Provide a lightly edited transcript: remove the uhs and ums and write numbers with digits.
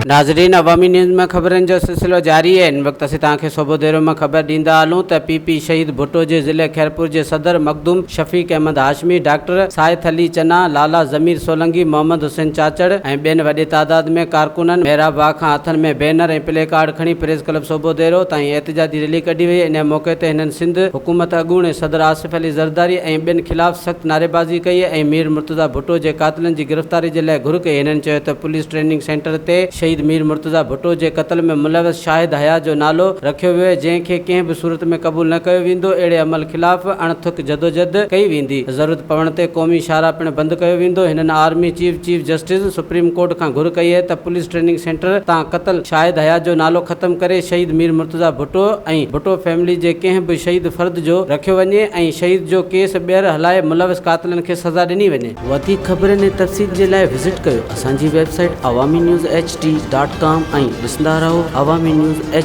ناظرين عوامي نيوز ۾ خبرن جو سلسلو جاري آهي هن وقت اسين توهان کي صوبوديرو مان خبر ڏيندا هلون ته پي پي شهيد ڀٽو جي ضلعي خيرپور جي صدر مخدوم شفيق احمد هاشمي، ڊاڪٽر سائٿ علي چنا، لالا ضمير سولنگي، محمد حسين چاچڙ ۽ ٻين وڏي تعداد ۾ ڪارڪنن محراب واهه کان هٿن ۾ بينر ۽ پلي ڪارڊ کڻي پريس ڪلب صوبوديرو تائين احتجاجي ريلي ڪڍي وئي انهي موقعي تي هنن سنڌ حڪومت اڳوڻي صدر آصف علي زرداري ۽ ٻين خلاف سخت نعريبازي ڪئي ۽ مير مرتضيٰ ڀٽو جي قاتلن جي گرفتاري جي لاء گهر ڪئي هنن چيو ته پوليس ٽريننگ سينٽر تي شهيد مير مرتضيٰ ڀٽو جي قتل ۾ ملوث شاهد حيات جو نالو رکيو ويو آهي جنهن کي ڪنهن به صورت ۾ قبول نه ڪيو ويندو اهڙي عمل خلاف اڻٿڪ جدوجھد ڪئي ويندي، ضرورت پوڻ تي قومي شاهراهه پڻ بند ڪيو ويندو، هنن army chief, chief justice, supreme court کان گهر ڪئي آهي ته پوليس ٽريننگ سينٽر تان قتل شاهد حيات جو نالو ختم ڪري شهيد مير مرتضيٰ ڀٽو ۽ ڀٽو فيملي جي ڪنهن به شهيد فرد جو رکيو وڃي ۽ شهيد جو ڪيس ٻيهر هلائي ملوث قاتلن کي سزا ڏني وڃي. وڌيڪ خبرن ۽ تفصيل جي لاء وزٽ ڪيو اسان جي website Awami news H D dot com ۽ ڏسندا رهو عوامي نيوز ايڇ.